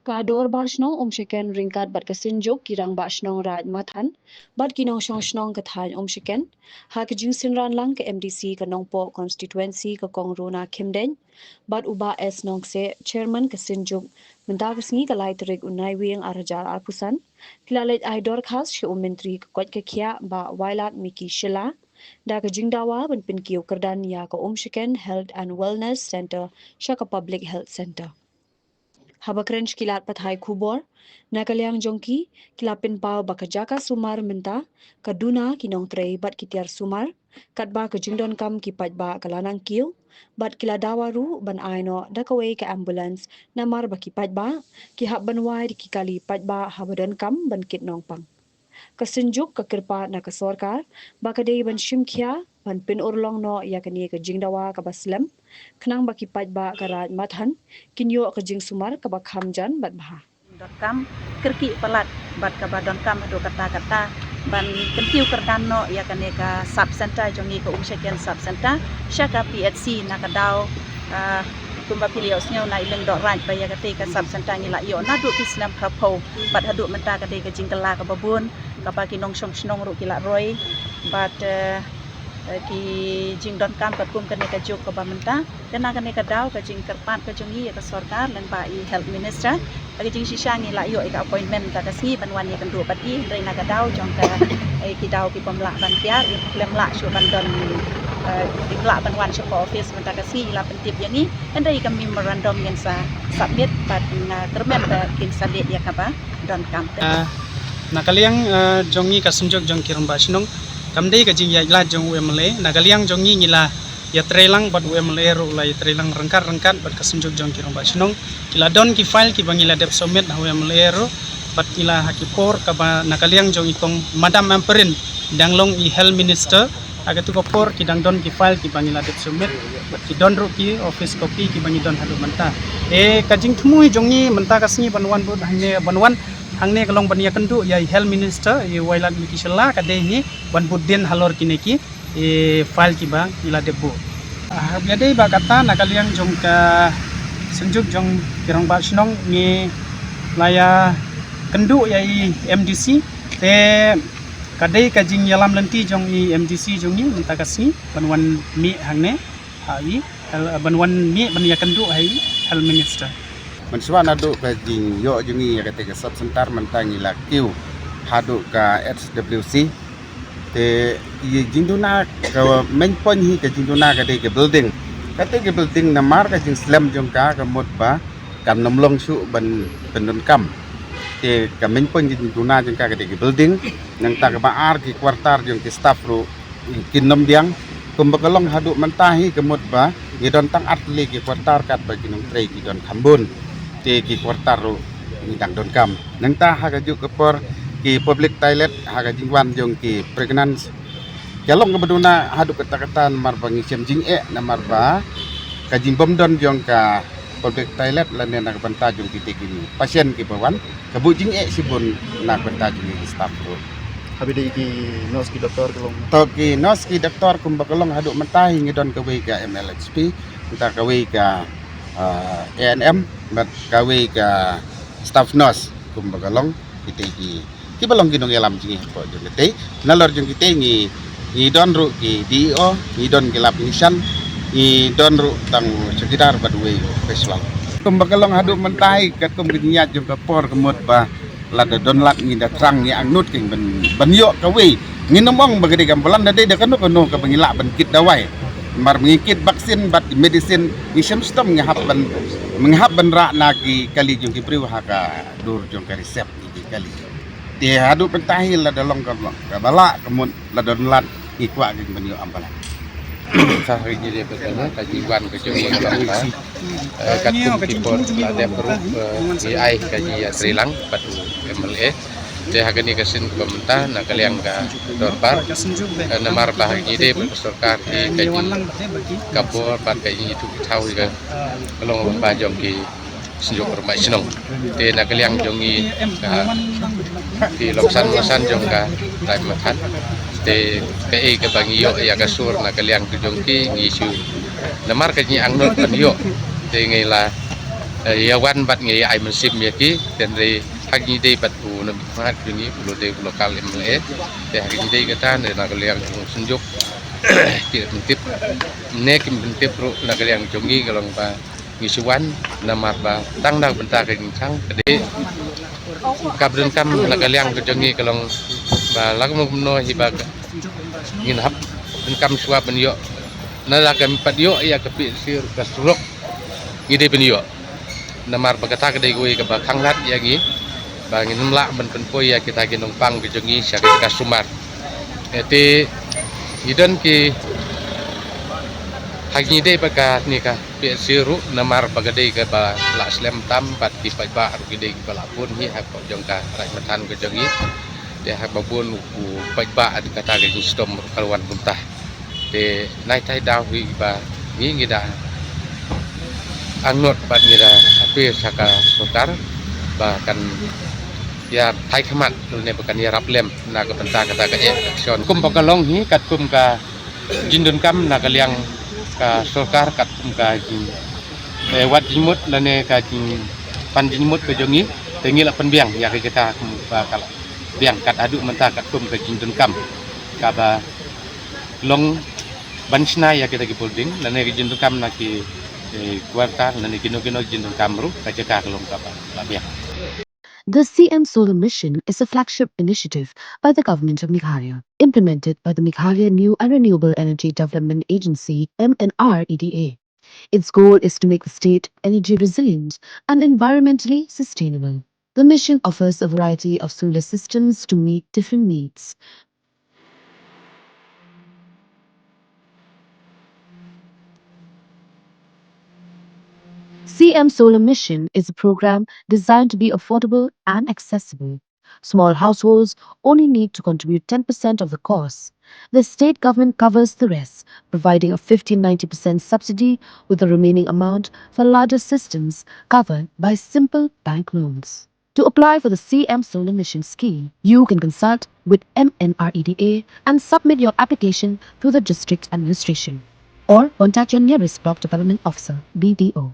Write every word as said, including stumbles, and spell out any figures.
Ka Dorbar Shnong Umshaken ryngkat bad ka Synjuk ki Rangbah Shnong Raid Mathan bad ki nongshong shnong ka thaiñ Umshaken, ha ka jingsynran lang ka M D C ka Nongpoh Constituency ka Kong Rona Khymdeiñ bad u Bah S Nongkseh, Chairman ka Synjuk, mynta ka sngi ka lai tarik u Naiwieng ar hajar arphew san, ki la leit ai dorkhas sha u Myntri ka koit ka khiah Bah Wailadmiki Shylla da ka jingdawa ban pynkiew kyrdan ïa ka Umshaken Health and Wellness Centre sha ka Public Health Centre. Haba kren sha ki lad pathai khubor, na ka liang jong ki, ki la pynpaw ba ka jaka sumar mynta ka duna ki nongtrei bad ki tiar sumar, katba ka jingdonkam ki paidbah ka la nang kiew, bad ki la dawa ruh ban ai noh da kawei ka ambulance namar ba ki paidbah ki hap ban wai da ki kali paidbah haba donkam ban kit nongpang. Ka Synjuk ka kyrpad na ka sorkar ba ka dei ban shim khia ban pynurlong noh ïa kane ka jingdawa kaba slem, khnang ba ki paidbah ka Raid Mathan kin ïoh ka jingsumar kaba kham jan bad bha. Donkam kyrkieh palat bad kaba donkam haduh katta katta ban kyntiew kyrdan noh ïa kane ka sub center jong ngi, ka Umshaken sub center, sha ka P H C, na ka daw, ah, kumba phi la ïohsngew na i Lyngdoh Raid ba ïa katei ka sub center ngi la ïoh naduh ki snem phraphew bad haduh mynta ka dei ka jingkylla kaba bun, kaba ki nongshong shnong ruh ki la roi bad, eh, eh, ki jingdonkam katkum kane ka juk kaba mynta. Te na kane ka daw, ka jingkyrpad ka jong ngi ïa ka sorkar lyngba i Health Minister, ha ka jingshisha ngi la ïoh ïa ka appointment mynta ka sngi ban wan ïakynduh bad i, hynrei na ka daw jong ka, eh, ki daw ki bym lah ban tiar, i khlem lah shuh ban don, eh, i khlem lah ban wan sha ka office mynta ka sngi, i la pyntip ïa ngi, hynrei ka memorandum ngin sa submit bad nga kyrmen ba kin sa leit ïa kaba donkam. Ah, na ka liang, ah, jong ngi ka Synjuk jong ki Rangbah Shnong, kam dei ka jingïaid lad jong u M L A. Na ka liang jong ngi ngi la ïatrei lang bad u M L A ruh la ïatrei lang ryngkat ryngkat bad ka Synjuk jong ki Rangbah Shnong. Ki la don ki file kiba ngi la dep submit ha u M L A ruh, bad ngi la, ha ki por kaba na ka liang jong i Kong Madam Ampareen dang long i Health Minister, ha katu ka por ki dang don ki file kiba ngi la dep submit, bad ki don ruh ki office copy kiba ngi don haduh mynta. Eh, ka jingthmu jong ngi mynta ka sngi ban wan bud hangne, ban wan hangne ka long ban ïakynduh ïa i Health Minister, i Wailadmiki Shylla, ka dei hi ban bud dien halor kine ki, i file kiba ngi la dep buh. Ah, haba ïadei bad kata, na ka liang jong ka Synjuk jong ki Rangbah Shnong ngi la ïakynduh ïa i M D C, te ka dei ka jingïalam lynti jong i M D C jong ngi mynta ka sngi ban wan mih hangne ha i, eh, ban wan mih ban ïakynduh ha i Health Minister. Mynshuwa naduh ka jingïoh jong ngi ïa kata ka sub center mynta ngi la kiew haduh ka H W C. Te i jingduna, ka main point hi ka jingduna ka dei ka building. Kata ka building namar ka jingslem jong ka ka mut ba kan ym long shuh ban pyndonkam. Te ka main point ka jingduna jong ka ka dei ka building. Nangta kaba ar, ki quarter jong ki staff ruh kin ym biang. Kumba ka long haduh mynta hi ka mut ba ngi don tang artylli ki quarter katba ki nongtrei ki don kham bun. Te ki quarter ruh ngi dang donkam. Nangta ha kajuh ka por ki public toilet ha ka jingwan jong ki pregnant, ka long kaba duna haduh katta katta namar ba ngi shem jingeh namar ba ka jingbym don jong ka public toilet lane na ka bynta jong kite ki patient kiba wan, ka buh jingeh shibun na ka bynta jong ki staff ruh. Haba ïadei ki nurse ki doktor ka long? To ki nurse ki doktor kumba ka long haduh mynta hi ngi don kawei ka M L H P, mynta kawei ka, ah, A N M, bad kawei ka staff nurse kumba ka long. Kite ki, kiba long ki nongïalam jong ngi hapoh jong kite. Nalor jong kite ngi, ngi don ruh ki D E O, ngi don ki lab technician, ngi don ruh tang chowkidar bad uwei u casual. Kumba ka long haduh mynta hi katkum ka jingïaid jong ka por ka mut ba lada don lad ngi da thrang ngi angnud keiñ ban, ban ïoh kawei. Ngin ym ong ba ka dei ka ambulance, da dei da kano kano kaba ngi lah ban kit dawai. Namar ba ngi kit vaccine bad medicine ngi shem shitom, ngi hap ban, ngi hap ban rah na ki kali jong ki briew ha ka dur jong ka reserve. Ki kali. Te haduh mynta hi lada long ka, kaba lah ka mut lada don lad ngi kwah keiñ ban ïoh ambulance. Sa ha kine pat ka jingwan ka jong u, eh, katkum ki por la dep ruh, eh, ngi ai ka jingïatreilang bad u M L A. Te ha kane ka sien kaba mynta na ka liang ka dorbar, eh, namar ba ha kine dei ba ka sorkar hi ka jing ka bor bad ka jingithuh ithaw ïa ka long ba jong ki synjuk rangbah shnong. Te na ka liang jong ngi ka ki longsan longsan jong ka Raid Mathan. Te kaei kaba ngi ïoh ïa ka sur na ka liang ka jong ki ngi shu namar ka jingangnud ban ïoh. Te ngi la, eh, ïa wan bad ngi ïa ai mynsiem ïa ki. Te hynrei ha kine dei bad u nongmihkhmat jong ngi u la dei u local M L A. Te ha kine dei kata ne na ka liang jong synjuk ki pyntip ne ki pyntip ruh na ka liang jong ngi ka long ba ngi shu wan namar ba tang da ka bynta ka jingchang ka dei ka pyndonkam na ka liang ka jong ngi ka long ba la ka mut kumno hi ba ngin hap pyndonkam shuwa ban ïoh na la ka pat ïoh ïa ka P H C ruh ka surok ngi dei ban ïoh. Namar ba kata ka dei kawei kaba khanglad ïa ngi ba ngin ym lah ban pynpoi ïa kita ki nongpang ki jong ngi sha ka jaka sumar. Eh, te ngi don ki ha ngi dei ba kane ka P H C ruh namar ba ka dei kaba la slem tam bad ki paidbah ruh ki dei kiba la bun hi ha ka jong ka Raid Mathan ka jong ngi. Te haba bun u paidbah ha kata ka jingshitom ruh ka la wan kumta. Te nai tai daw hi ba ngi ngi da angnud bad ngi da appeal sha ka sorkar ba kan ïa thait khmat lane ba kan ïarap lem na ka bynta kata ka action. Kum ba ka long hi katkum ka jingdonkam na ka liang ka sorkar katkum ka jing, eh, wad jingmut lane ka jingpan jingmut ka jong ngi te ngi la pynbiang ïa ka jaka kum ba ka la biang kat haduh mynta katkum ka jingdonkam kaba long ban shna ïa kita ki building lane ki jingdonkam na ki, eh, quarter lane kino kino jingdonkam ruh ka jaka ka long kaba la biang. The C M Solar Mission is a flagship initiative by the Government of Meghalaya, implemented by the Meghalaya New and Renewable Energy Development Agency, M N R E D A. Its goal is to make the state energy resilient and environmentally sustainable. The mission offers a variety of solar systems to meet different needs. C M Solar Mission is a program designed to be affordable and accessible. Small households only need to contribute ten percent of the cost. The state government covers the rest, providing a fifty ninety percent subsidy, with the remaining amount for larger systems covered by simple bank loans. To apply for the C M Solar Mission scheme, you can consult with M N R E D A and submit your application through the district administration or contact your nearest block development officer, B D O.